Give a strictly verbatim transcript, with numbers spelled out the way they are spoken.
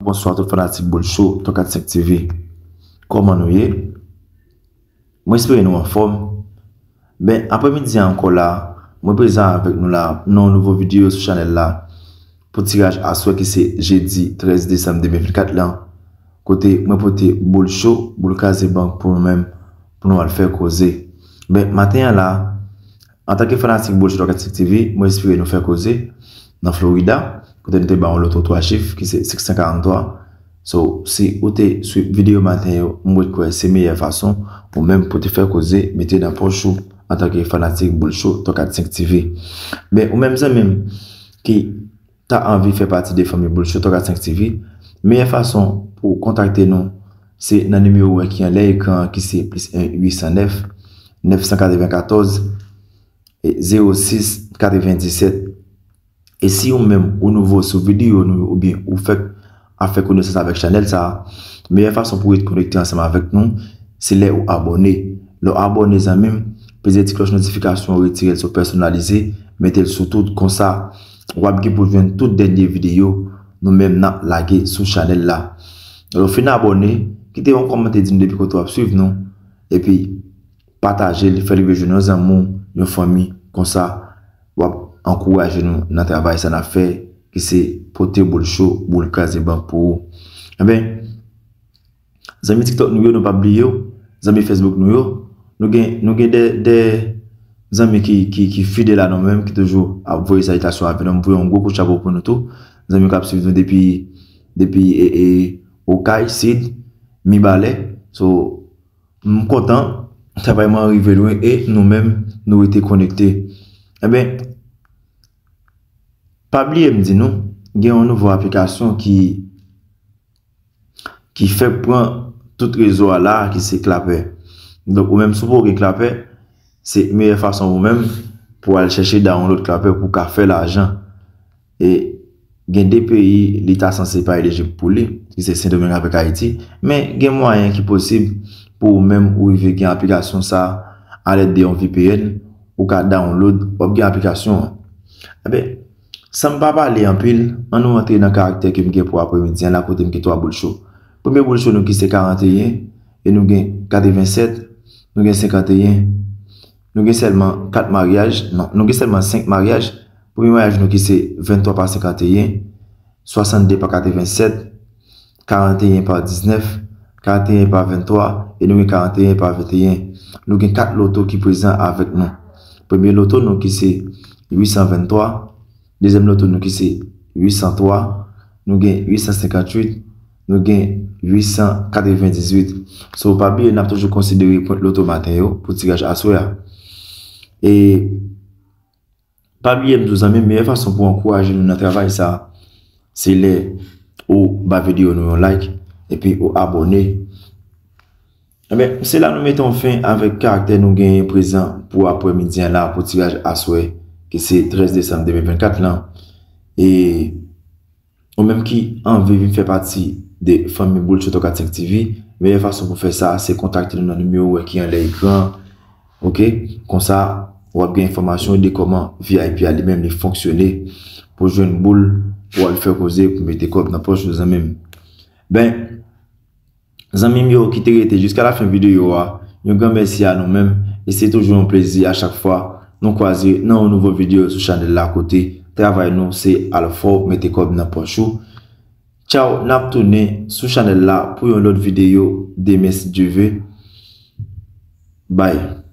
Bonswa tout fanatik Boul Show, Tòkat senk T V. Kòman nou ye? Mwen espere nou anfòm. Ben, aprèmidi a ankò la, mwen prezan avèk nou la nan yon nouvo videyo sou chanèl la pou tiraj aswè ki se jedi trèz desanm de mil vennkat lan, kote mwen pote boul cho, boul kraze bank pou nou menm, pou nou al fè koze. Ben, maten an la, antanke fanatik boul cho Tòkat senk T V, mwen espere nou fè koze nan Florida, kote nou te ba yon loto twa chif ki se senk san karant twa. So, si ou te swiv videyo maten yo, m kwè se meyè fason ou menm pou te fè koze, mete nan pòch ou antanke fanatik boul cho Tòkat senk T V. Ben, ou menm zanmi m ki ta anvi fè pati de fanmi boul cho Tòkat senk T V, meyè fason pou kontakte nou se nan nimewo wè ki anlè ekran an ki se plis en uit san nèf nèf san katrevenkatòz zewo sis katrevendisèt. E si ou menm ou nouvo sou videyo nou yo oubyen ou fèk ap fè konesans avèk chanèl sa a, meyè fason pou w ret konekte ansanm avèk nou se lè ou abòne. Lè w abòne zanmi m, peze ti klòch notifikasyon an, retire l sou pèsonalize, mete l sou tout, konsa w ap gen pou jwenn tout dènye videyo nou menm n ap lage sou chanèl la. Lè w fin abòne, kite yon kòmantè di nou depi kote w ap swiv nou, epi pataje l, fè l rive jwenn yon zanmi w, yon fanmi, konsa w ap ankouraje nou nan travay sa n ap fè, ki se pote boul cho, boul kraze bank pou ou. Enben, zanmi TikTok nou yo, nou p ap bliye w, zanmi Facebook nou yo, nou gen, nou gen de, de zanmi ki, ki, ki fidèl a nou menm, ki toujou ap voye salitasyon avè nou. M voye yon gwo kout chapo pou nou tou, zanmi k ap swiv nou depi, depi e, e, Okay, Sid, Mibalè. So, m kontan, travay mwen rive lwen e nou menm, nou rete konekte. Enben, pa bliye m di nou, gen yon nouvo aplikasyon ki, ki fèk pran tout rezo a la, ki se Clapper. Donk, ou menm si w poko gen Clapper, se meyè fason ou menm pou al chèche download Clapper pou w ka fè lajan. E gen de peyi li ta sanse pa elijib pou li, ki se Sendomeng avèk Ayiti, men gen mwayen ki posib pou ou menm ou rive gen aplikasyon sa a alèd de yon V P N, ou ka download, w ap gen aplikasyon an. Enben, san m pa pale anpil, ann nou antre nan karaktè ke m gen pou aprèmidi an la, kote m gen twa boul cho. Premye boul cho nou ki se karanteyen, e nou gen katrevensèt, nou gen senkanteyen, nou gen sèlman kat maryaj, non, nou gen sèlman senk maryaj. Premye maryaj nou ki se venntwa pa senkanteyen, swasannde pa katrevensèt, karanteyen pa diznèf, karanteyen pa venntwa, e nou gen karanteyen pa venteyen. Nou gen kat loto ki prezan avèk nou. Premye loto nou ki se uit san venntwa, dezyèm loto nou ki se uit san twa, nou gen uit san senkantuit, nou gen uit san katrevendizuit. So, pa bliye, n ap toujou konsidere pwent loto maten yo pou tiraj aswè a. E pa bliye m di w zanmi m, meyè fason pou ankouraje nou nan travay sa a, se lè ou ba videyo nou yon like, epi ou abòne. Enben, se la nou mete yon fen avèk karaktè nou genyen prezan pou aprèmidi an la pou tiraj aswè, ki se trèz desanm de mil vennkat lan. E ou menm ki anvi vin fè pati de fanmi boul cho Tòkat senk T V, meyè fason pou fè sa, se kontakte nou nan nimewo ou wè ki anlè ekran an. Oke? Konsa, w ap gen enfòmasyon de kòman V I P a li menm li fonksyone pou jwenn boul pou al fè koze, pou mete kòb nan pòch ou zanmi m. Ben, zanmi m yo ki te rete jiska lafen videyo a, yon gran mèsi a nou menm, e se toujou yon plezi a chak fwa nou kwaze nan yon nouvo videyo sou chanèl la kote travay nou se al fè w mete kòb nan pòch ou. Tchaw, n ap tounen sou chanèl la pou yon lòt videyo demen si Dye ve. Bye.